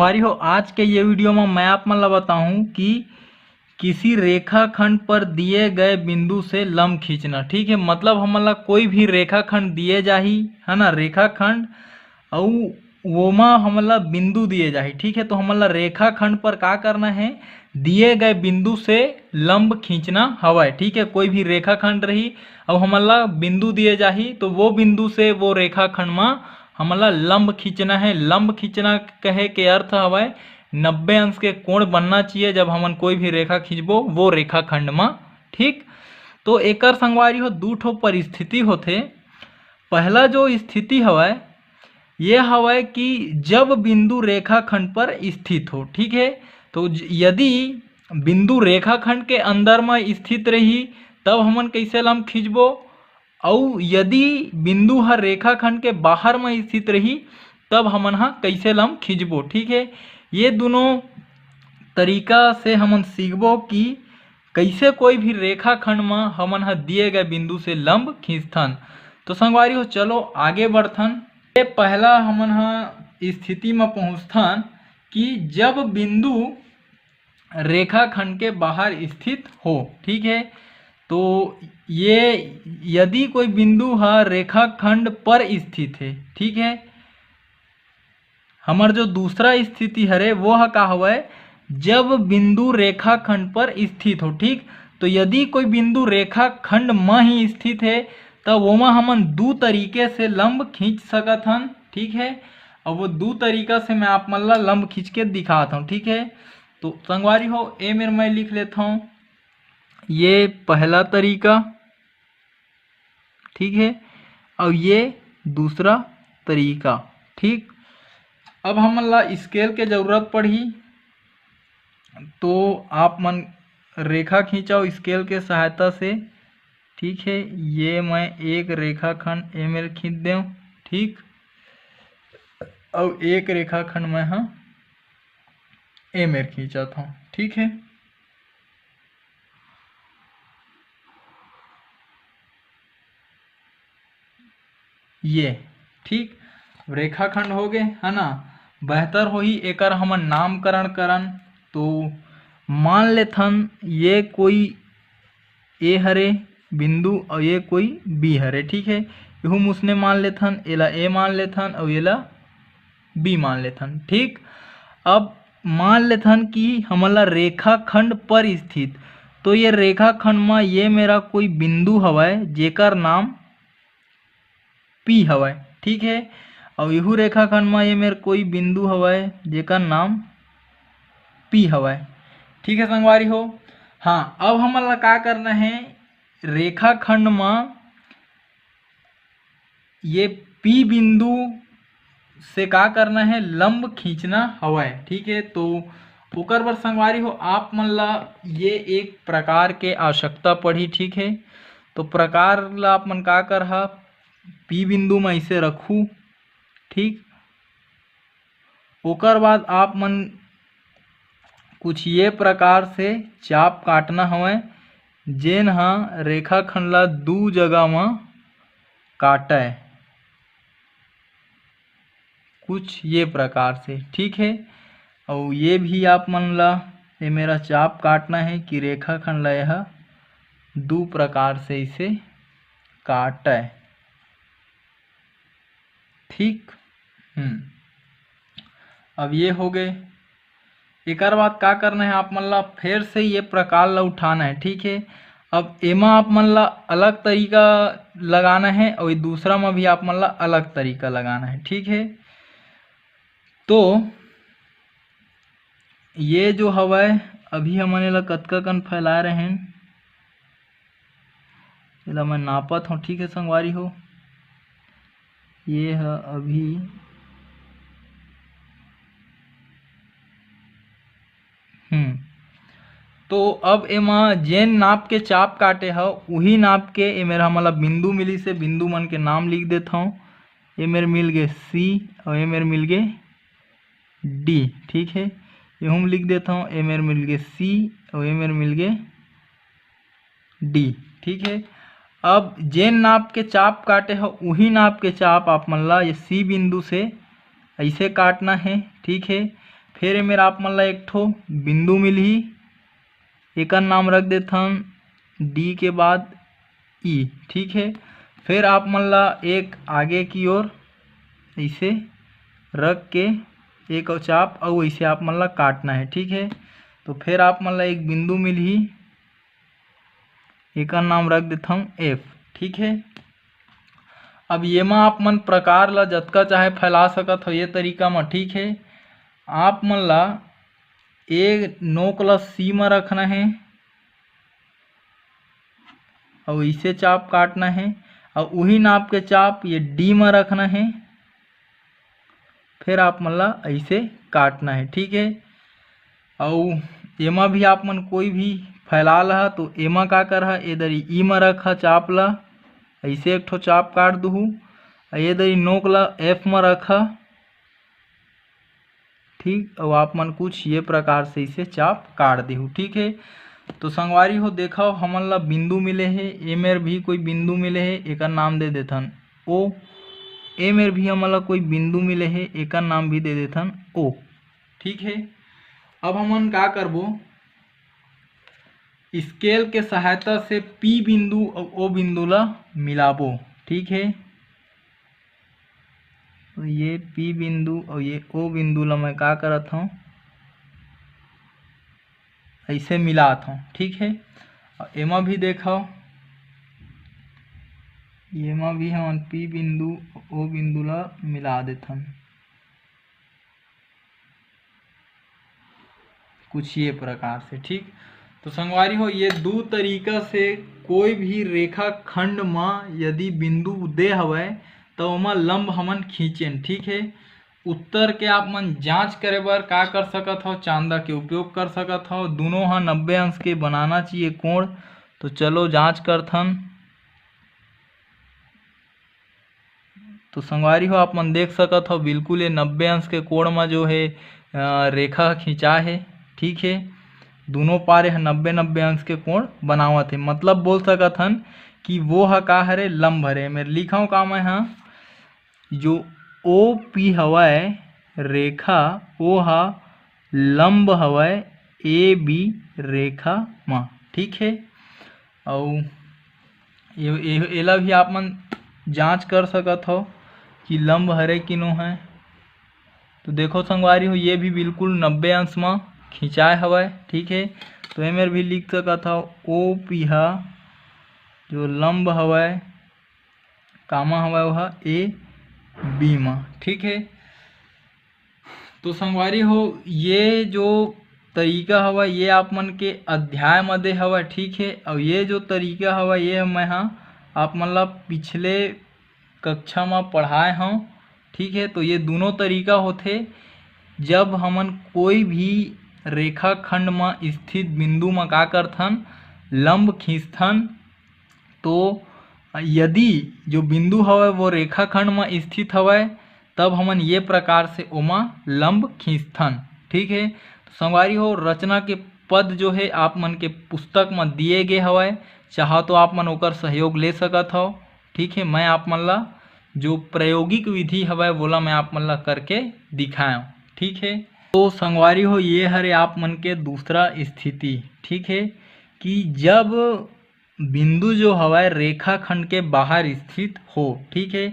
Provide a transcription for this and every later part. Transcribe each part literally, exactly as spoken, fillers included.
संगवारी हो, आज के ये वीडियो में मैं आप मन ला बताहूँ कि किसी रेखाखंड पर दिए गए बिंदु से लंब खींचना। ठीक है, मतलब हमन ला कोई भी रेखाखंड दिए जाही, है ना, रेखाखंड, अउ ओमा हमन ला बिंदु दिए जाही। ठीक है, तो हमन ला रेखाखंड पर का करना है, दिए गए बिंदु से लंब खींचना हवय। ठीक है, कोई भी रेखाखंड रही, अउ हमन ला बिंदु दिए जाही, तो वो बिंदु से वो रेखाखंड मा हमन ला लंब खींचना है। लंब खींचना कहे के अर्थ हवय नब्बे अंश के कोण बनना चाहिए, जब हमन कोई भी रेखा खींचबो वो रेखाखंड मा। ठीक, तो एकर संगवारी हो दू ठो परिस्थिति होथे। पहला जो स्थिति हवय, ये हवय कि जब बिंदु रेखाखंड पर स्थित हो। ठीक है, तो ज-, यदि बिंदु रेखाखंड के अंदर म स्थित रही, तब हमन कैसे लंब खींचबो, अउ यदि बिंदु ह रेखाखंड के बाहर म स्थित रही, तब हमन ह कैसे लंब खींचबो। ठीक है, ये दोनों तरीका से हमन सीखबो कि कैसे कोई भी रेखाखंड म हमन ह दिए गए बिंदु से लंब खींचथन। तो संगवारी हो, चलो आगे बढ़थन। ये पहला हमन ह स्थिति म पहुंचथन कि जब बिंदु रेखाखंड के बाहर स्थित हो। ठीक है, तो ये यदि कोई बिंदु ह रेखाखंड पर स्थित है, ठीक है, हमर जो दूसरा स्थिति हरे वो ह का हवय, जब बिंदु रेखाखंड पर स्थित हो। ठीक, तो यदि कोई बिंदु रेखाखंड म ही स्थित है, त ओमा हमन दू तरीके से लंब खींच सकत हन। ठीक है, अब वो दू तरीका से मैं आप मन ला लंब खींच के दिखात हूँ। ठीक है, तो संगवारी हो, ए मेर मैं लिख लेत हूँ ये पहला तरीका, ठीक है, और ये दूसरा तरीका। ठीक, अब हमन ला स्केल के जरूरत पड़ही, तो आप मन रेखा खींचव स्केल के सहायता से। ठीक है, ये मैं एक रेखाखंड ए मेर खींच देव। ठीक, अउ एक रेखाखंड मैं ह ए मेर खींचत हूँ। ठीक है, ये ठीक रेखाखंड हो गए, है ना। बेहतर होही एकर हमन नामकरण करन। तो मान लेथन ये कोई ए हरे बिंदु और ये कोई बी हरे। ठीक है, यहू मुसने मान लेथन, एला ए मान लेथन और एला बी मान लेथन। ठीक, अब मान लेथन कि हमन ला रेखाखंड पर स्थित, तो ये रेखाखंड म ये मेरा कोई बिंदु हवय जेकर नाम पी हवय। ठीक है, और यहू रेखाखंड म ये मेर कोई बिंदु हवय जेकर नाम पी हवय। ठीक है संगवारी हो, हाँ, अब हमन ला का करना है, रेखाखंड म ये पी बिंदु से का करना है, लंब खींचना हवय। ठीक है, तो ओकर बर संगवारी हो, आप मन ला ये एक प्रकार के आवश्यकता पड़ही। ठीक है, तो प्रकार ला आप मन का करहा, पी बिंदु म इसे रखू। ठीक, ओकर बाद आप मन कुछ ये प्रकार से चाप काटना हवय, जेन ह रेखाखंड ला दू जगह म काटय, कुछ ये प्रकार से। ठीक है, अउ ये भी आप मन ला ये मेरा चाप काटना है कि रेखाखंड ला यह दू प्रकार से इसे काटय। ठीक, हम्म, अब ये हो गए। एकर बाद का करना है, आप मन ला फिर से ये प्रकार ला उठाना है। ठीक है, अब एमा आप मन ला अलग तरीका लगाना है और ये दूसरा में भी आप मन ला अलग तरीका लगाना है। ठीक है, तो ये जो हवय, अभी हमन एला कतका कन फैलाए रहेन, एला मैं नापत हूँ। ठीक है संगवारी हो, ये ह अभी, हम्म, तो अब एमा जेन नाप के चाप काटे हव, उही नाप के ए मेर हमन ला बिंदु मिलिस हे, बिंदु मन के नाम लिख देत हव। ए मेर मिल गे सी और ए मेर मिल गे डी। ठीक है, एहू में लिख देत हव, ए मेर मिल गे सी और ए मेर मिल गे डी। ठीक है, अब जेन नाप के चाप काटे हो, उही नाप के चाप आप मन ला ये सी बिंदु से ऐसे काटना है। ठीक है, फिर एमेर आप मन ला एक ठो बिंदु मिलही, एकर नाम रख देथन डी के बाद ई, ठीक है। फिर आप मन ला एक आगे की ओर ऐसे रख के एक चाप अउ ऐसे आप मन ला काटना है, ठीक है। तो फिर आप मन ला एक बिंदु मिलही, एकर नाम रख देथन एफ, ठीक है। अब येमा आप मन प्रकार ला जतका चाहे फैला सकत हो ये तरीका म, ठीक है। आप मन ला ए नोक ला सी म रखना है अउ इसे चाप काटना है, अउ उही नाप के चाप ये डी म रखना है। फिर आप मन ला ऐसे काटना है, ठीक है। अउ एमा भी आप मन कोई भी फैला लहा तो एमा का करहा, ए दरी ई म रखा चाप ला, ऐसे एक ठो चाप काट दुहू। अउ ए दरी नोक ला एफ म रखा, ठीक। अउ आप मन कुछ ये प्रकार से इसे चाप काट देहू, ठीक है। तो संगवारी हो, देखो, हमन ला बिंदु मिले हे, ए मेर भी कोई बिंदु मिले हे, एकर नाम दे देथन ओ। ए मेर भी हमन ला कोई बिंदु मिले हे, एकर नाम भी दे देथन ओ, ठीक है। अब हमन का करबो, स्केल के सहायता से पी बिंदु अउ ओ बिंदु ला मिलाबो, ठीक है। तो ये पी बिंदु अउ ये ओ बिंदु ला मैं का करत हूँ, ऐसे मिलात हूँ, ठीक है। अउ एमा भी देखो, एमा भी हमन पी बिंदु ओ बिंदु ला मिला देथन कुछ ये प्रकार से, ठीक। तो संगवारी हो, ये दू तरीका से कोई भी रेखा खंड म यदि बिंदु दे हवय, तो ओमा लंब हमन खींचेन, ठीक है। उत्तर के आप मन जांच करे बर का कर सकत हव, चांदा के उपयोग कर सकत हव। दोनों ह नब्बे अंश के बनाना चाहिए कोण। तो चलो जांच करथन। तो संगवारी हो, आप मन देख सकत हो, बिल्कुल ये नब्बे अंश के कोण म जो है, अ, रेखा खिंचा है, ठीक है। दोनों पारे ह नब्बे नब्बे अंश के कोण बनावत है, मतलब बोल सकत हन कि वो ह का हरे, लंब हरे। मैं लिखा हूँ का मैं ह, जो ओ पी हवय रेखा, ओ ह लंब हवय ए बी रेखा म, ठीक है। अउ ए-, ए-, एला भी आप मन जांच कर सकत हो कि लंब हरे कि नो है। तो देखो संगवारी हो, ये भी बिल्कुल नब्बे अंश म खिंचाए हवय, ठीक है। तो एमेर भी लिख सकत हो, ओ पी ह जो लंब हवय, कामा हवय, ओह ए बी म, ठीक है। तो संगवारी हो, ये जो तरीका हवय, ये आप मन के अध्याय म दे हवय, ठीक है। अउ ये जो तरीका हवय, ये मैं ह आप मन ला पिछले कक्षा म पढ़ाए हव, ठीक है। तो ये दोनों तरीका होथे, जब हमन कोई भी रेखाखंड म स्थित बिंदु म का करथन, लंब खींचथन, तो यदि जो बिंदु हवय वो रेखाखंड म स्थित हवय, तब हमन ये प्रकार से ओमा लंब खींचथन, ठीक है। तो संगवारी हो, रचना के पद जो है आप मन के पुस्तक म दिए गे हवय, चाहो तो आप मन ओकर सहयोग ले सकत हव, ठीक है। मैं आप मन ला जो प्रायोगिक विधि हवय, वोला मैं आप मन ला करके दिखाएंव, ठीक है। तो संगवारी हो, ये हरे आप मन के दूसरा स्थिति, ठीक है, कि जब बिंदु जो हवय रेखाखंड के बाहर स्थित हो, ठीक है।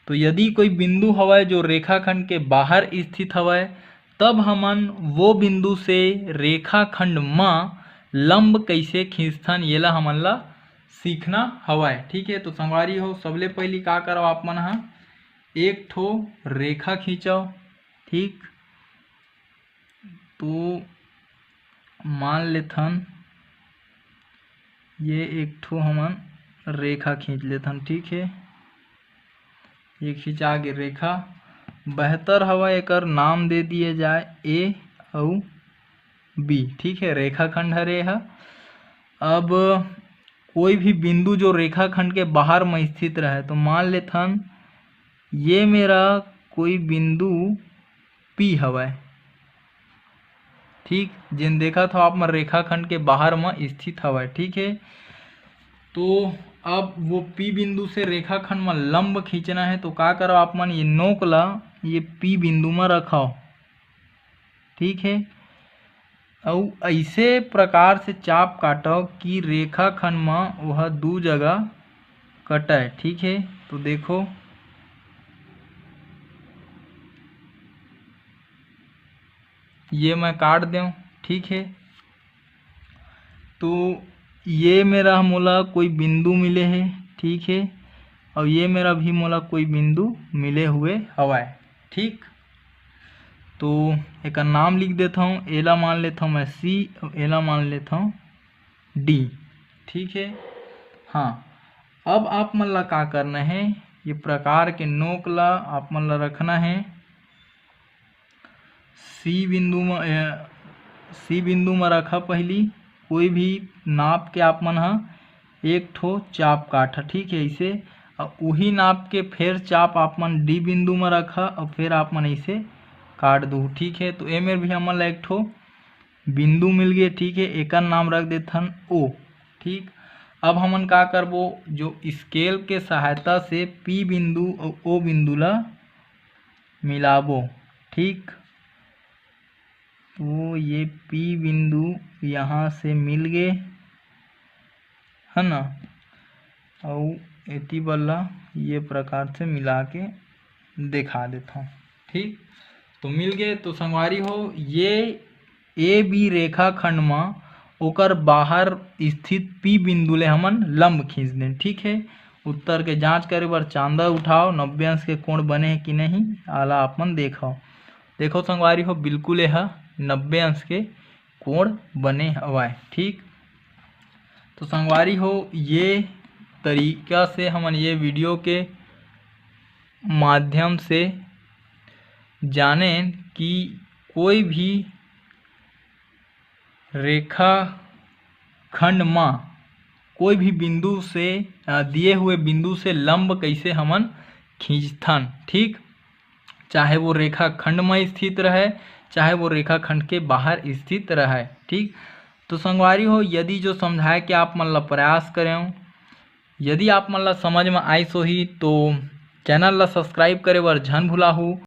तो यदि कोई बिंदु हवय जो रेखाखंड के बाहर स्थित हवय, तब हमन वो बिंदु से रेखाखंड म लंब कइसे खींचथन, येला हमन ला सीखना हवय, ठीक है। तो संगवारी हो, सबले पहिली का करव आप मन ह, एक ठो रेखा खींचव, ठीक। तो मान लेथन, ये एक ठो हमन रेखा खींच लेथन, ठीक है। ये खिंचा गे रेखा, बेहतर हवय एकर नाम दे दिए जाए ए अउ बी, ठीक है, रेखाखंड हरे ह। अब कोई भी बिंदु जो रेखाखंड के बाहर म स्थित रहे, तो मान लेथन ये मेरा कोई बिंदु पी हवय, ठीक, जेन देखत हो आप मन रेखाखंड के बाहर म स्थित हवय, ठीक है। तो अब वो पी बिंदु से रेखाखंड म लंब खींचना है, तो का करव आप मन, ये नोक ला ये पी बिंदु म रखव, ठीक है। अउ ऐसे प्रकार से चाप काटव कि रेखाखंड म ओह दू जगह कटय। ठीक है, तो देखो, ये मैं काट देव। ठीक है, तो ये मेरा मोला कोई बिंदु मिले है। ठीक है, और ये मेरा भी मोला कोई बिंदु मिले हुए हवय। ठीक, तो एकर नाम लिख देथव, एला मान लेथव मैं सी, अउ एला मान लेथव डी। ठीक है, हाँ, अब आप मन ला का करना है, ये प्रकार के नोक ला आप मन ला रखना है। सी बिंदु म, अ, सी बिंदु म रखा पहली। कोई भी नाप के आप मन ह एक ठो चाप काट, ठीक है, ऐसे। अउ उही नाप के फेर चाप आप मन डी बिंदु म रखा अउ फेर आप मन ऐसे काट दू। ठीक है, तो ए मेर भी हमन ला एक ठो बिंदु मिल गए। ठीक है, एकर नाम रख देथन ओ। ठीक, अब हमन का करबो, जो स्केल के सहायता से पी बिंदु अउ ओ बिंदु ला मिलाबो। ठीक, तो ये पी बिंदु यहाँ से मिल गए, है ना, अउ एती बल्ला ये प्रकार से मिला के दिखा देता हूँ। ठीक, तो मिल गए। तो संगवारी हो, ये ए बी रेखाखंड म ओकर बाहर स्थित पी बिंदु ले हमन लंब खींच देन। ठीक है, उत्तर के जांच करे बर चांदा उठाओ, नब्बे अंश के कोण बने है कि नहीं, आला आप मन देखो। देखो संगवारी हो, बिल्कुल यह नब्बे अंश के कोण बने हवय। ठीक, तो संगवारी हो, ये तरीका से हमन ये वीडियो के माध्यम से जानेन कि कोई भी रेखाखंड म कोई भी बिंदु से, अ, दिए हुए बिंदु से लंब कैसे हमन खींचथन। ठीक, चाहे वो रेखाखंड म स्थित रहे, चाहे वो रेखाखंड के बाहर स्थित रहे। ठीक, तो संगवारी हो, यदि जो समझाए के आप मन ला प्रयास करें, यदि आप मन ला समझ में आइस होही तो चैनल ला सब्सक्राइब करे बर झन भुलाहू,